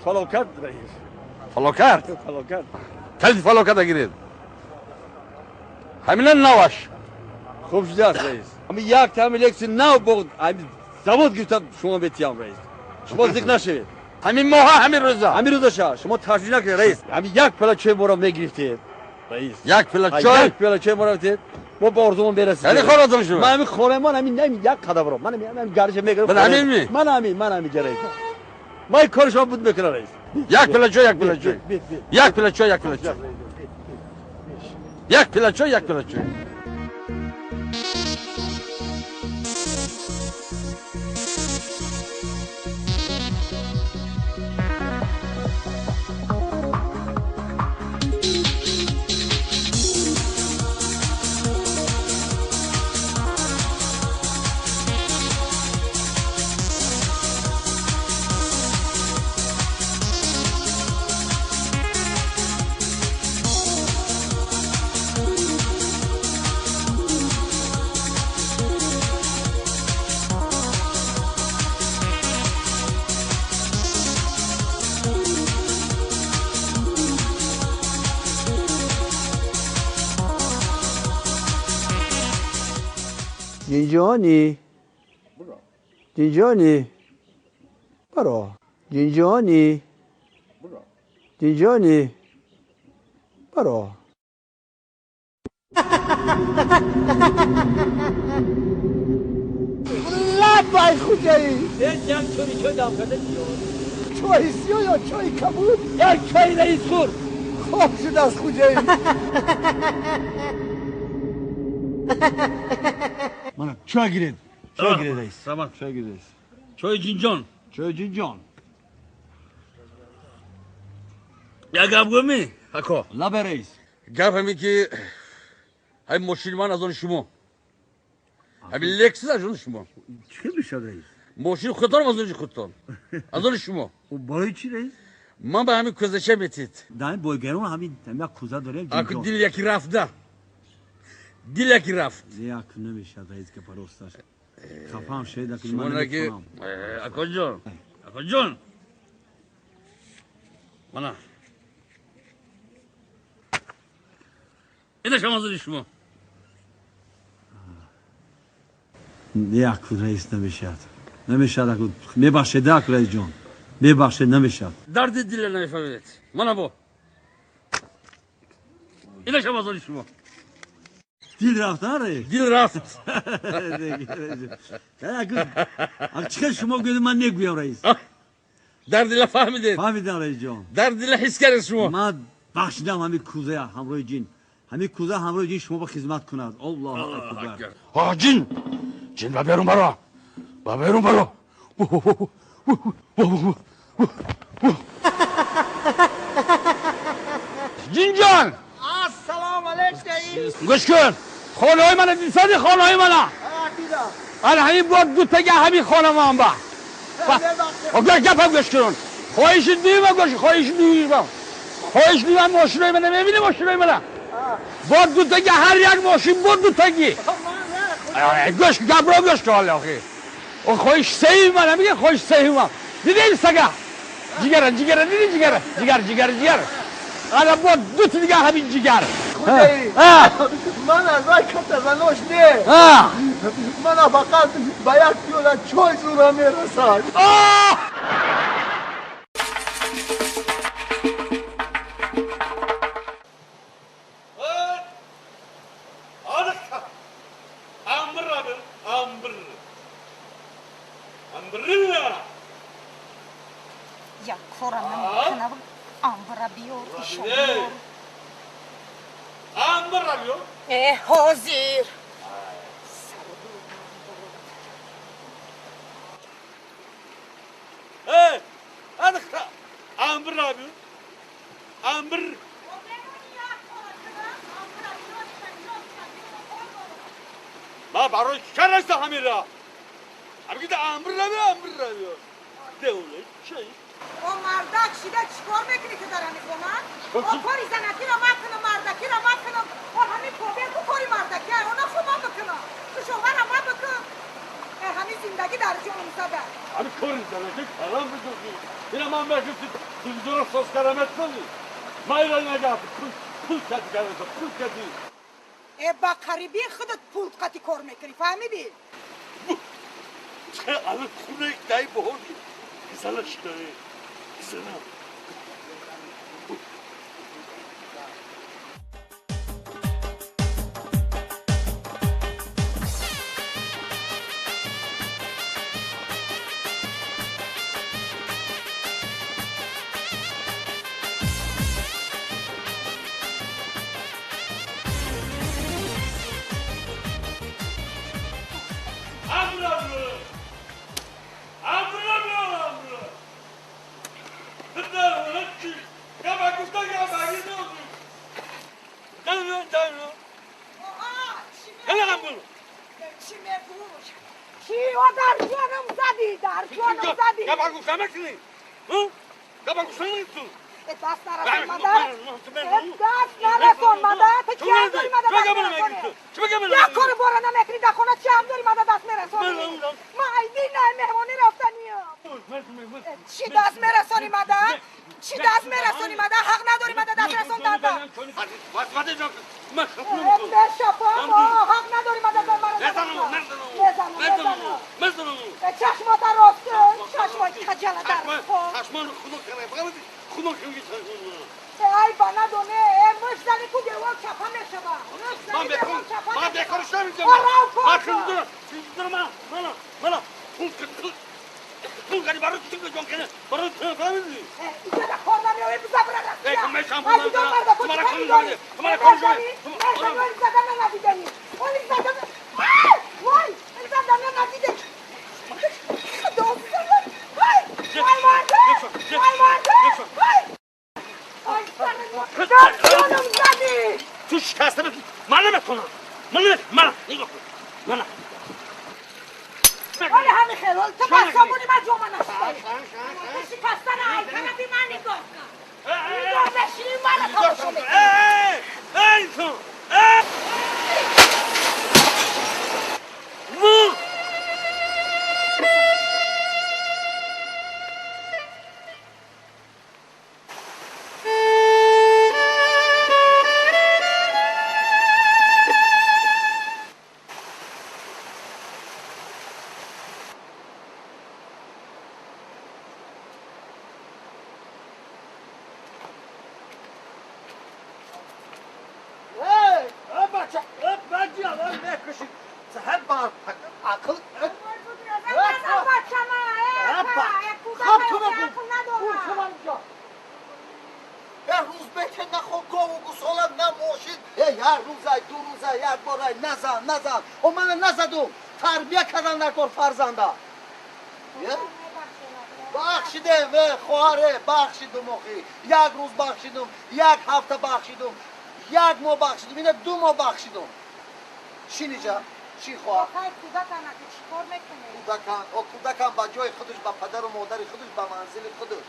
فلوکت رئیس. فلوکت؟ فلوکت. کلید فلوکت گیرید. همین نواش. خوب شده است رئیس. همین یک تا همین لکسی نو بغد همین زباد گرفتم شما بتیام رئیس. شما ذکر نشوید. همین ماه همین روزا. همین روزا شا. شما تشویش نکنید رئیس. همین یک پلا چای ما را میگرفتید رئیس. یک پلا چای؟ یک پلا چای ما را میگرفتید. ما به آرزومون برسیم. یعنی خانه شما. من همین خانه من همین یک قدم رو. من همین گرش میگیرم. من همین می. من همین رئیس. ما این کار شما بود میکنه رئیس. یک پلا چای، یک پلا چای. یک پلا چای، یک پلا چای. یک پلا چای، یک پلا چای. جینجانی جینجانی برو جینجانی جینجانی برو. لبای خوجایی چای سیاه یا چای کبود؟ یک چای رئیس خور. خوب شد از خوجایی. من چای گیرید. چای گیرید رئیس. تمام. چای گیرید رئیس. چای جینجان. چای جینجان. یا گپ گمی اکو. لب رئیس. گپ همی که های ماشین من از آن شما. همین لکسس از آن شما. چه میشه رئیس؟ ماشین خودتان از آن خودتان. از آن شما. و برای چی رئیس؟ من به همین کوزه میتید. دایم بایگرون همین یک کوزه داره. اکو دل یکی رفته. دل یکی رفت. یک نمیشه رئیس که پروستش. خفام شده که من نمیتونم. اکو جان. اکو جان. منا. اینه شما زدی شما. یک رئیس نمیشه. نمیشه اکو میبخشید اکو رئیس جان. میبخشید نمیشه. درد دل نمیفهمید. منا با. اینه شما زدی شما. دل رفت رئیس. دل رفت. اگه شما گفتید من نگویم رئیس. درد دل فهمیدید. فهمیدم رئیس جان. درد دل حس کردید شما. من بخشیدم همین کوزه همراه جین. همین کوزه همراه جین شما با خدمت کند. الله اکبر. آه جین. جین با بیرون برو. با بیرون برو. جین جان. السلام علیکم. گوش کن. خانه های منه دیدی خانه های منه. آره همین بود دو تا همین خانه ما هم با. گوش گپ گوش کن. خواهش دیم گوش خواهش دیم. خواهش دیم ماشین های منه میبینی ماشین های منه. بود دو تا هر یک ماشین بود دو تا گی. گوش گپ رو گوش کن حالا آخه. او خواهش سهی منه میگه خواهش سهی من. دیدی این سگه؟ جیگره جیگره دیدی جیگره جیگر جیگر جیگر. آره بود دو تا دیگه همین جیگر. خدایی من از وای کت زنوش نه. من فقط با یک پیاله چای زورم میرسد. امر امر. Як кора намекунам, амбра биёр, иша биёр. Амбра биёр? Ҳозир. Амбра биёр. Амбр. ما برای کرست همیرا. ابگی امر رو امر رو. دیوله چی؟ او مردک شده چیکار میکنی که دارم میخونم؟ او کاری زنکی را مکنم، مردکی را مکنم. او همین پوبه کو کاری مردکی اونا خود ما بکنم. تو شوهر ما بکن. همین زندگی در جونم زده. همین کاری زنکی کلام بزرگی. اینا من بگم تلویزیون رو ساز کردم کنی. ما ایران نگه پول کتی کردم پول کتی. با قریبی خودت پول قطی کار میکنی فهمیدی؟ چه الان خونه یک دایی بهوری زنه شده زنه Фарзанда бахшидем хоҳаре бахшидум охи як рӯз бахшидум як ҳафта бахшидум як моҳ бахшидум ина ду моҳ бахшидум шиниҷа чӣ хоҳар кӯдакам ба ҷои худаш ба падару модари худаш ба манзили худаш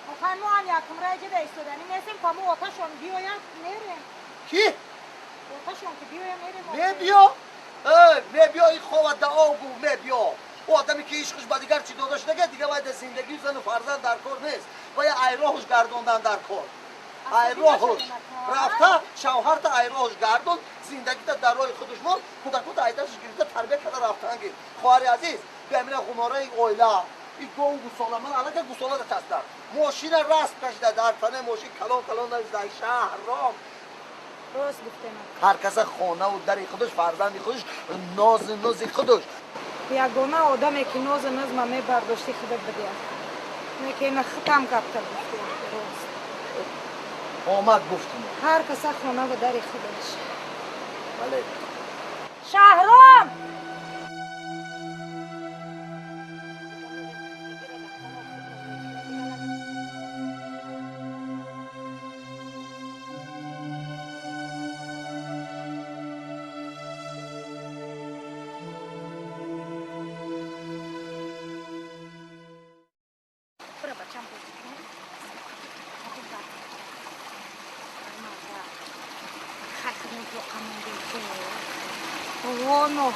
ки мебиё мебиё и хова дао гу мебиё одаме ки ишқиш ба дигар чӣ дода шудага дига вай дар зиндагии зану фарзанд дар кор нест вая айроҳуш гардондан дар кор айроҳуш рафта шавҳарта айроҳуш гардон зиндагита дар роҳи худаш мон кӯдакота айдашш гирифта тарбия карда рафтан гир хоҳари азиз биамина ғумораи оила и гову гусола ман аллакай гусола да тастам мошина раст кашида дар тане мошин калон калон дар шаҳром рост гуфтем ҳар каса хонаву дари худаш фарзанди худаш нози нози худаш ягона одаме ки нозу нозма мебардошти худат бидия. Не ки хитам гапта гуфтем рост. Омад гуфтум. Ҳар каса хона ва дари худаш. Бале. Шаҳром!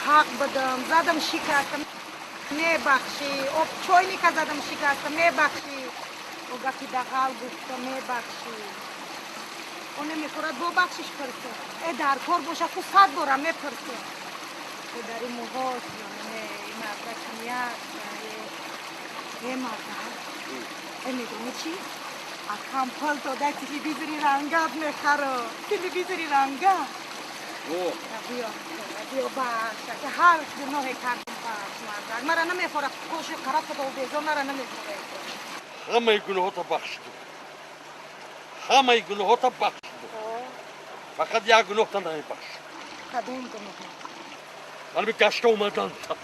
Ҳақ будам, задам шикастам, мебахшӣ. Об чойника задам шикастам, мебахшӣ. О гапи дағал гуфта, мебахшӣ. О намехӯрад, бо бахшиш пурсе. Э дар кор боша ку сад бора мепурсе. Э дари муҳоз не марда чунияк э марда. Э медонӣ чӣ? Акам пул дода телевизори рангат мехарад. Телевизори рангат. Биё, биё бахша, ки ҳар гуноҳе кардам бахш, мардак. Мара намехӯрад, коши қара худо безор мара намехӯрад. Ҳамаи гуноҳота бахшиду. Ҳамаи гуноҳота бахшиду. Фақат як гуноҳта намебахшид. Кадом гуноҳ? Ман би гашта омаданта.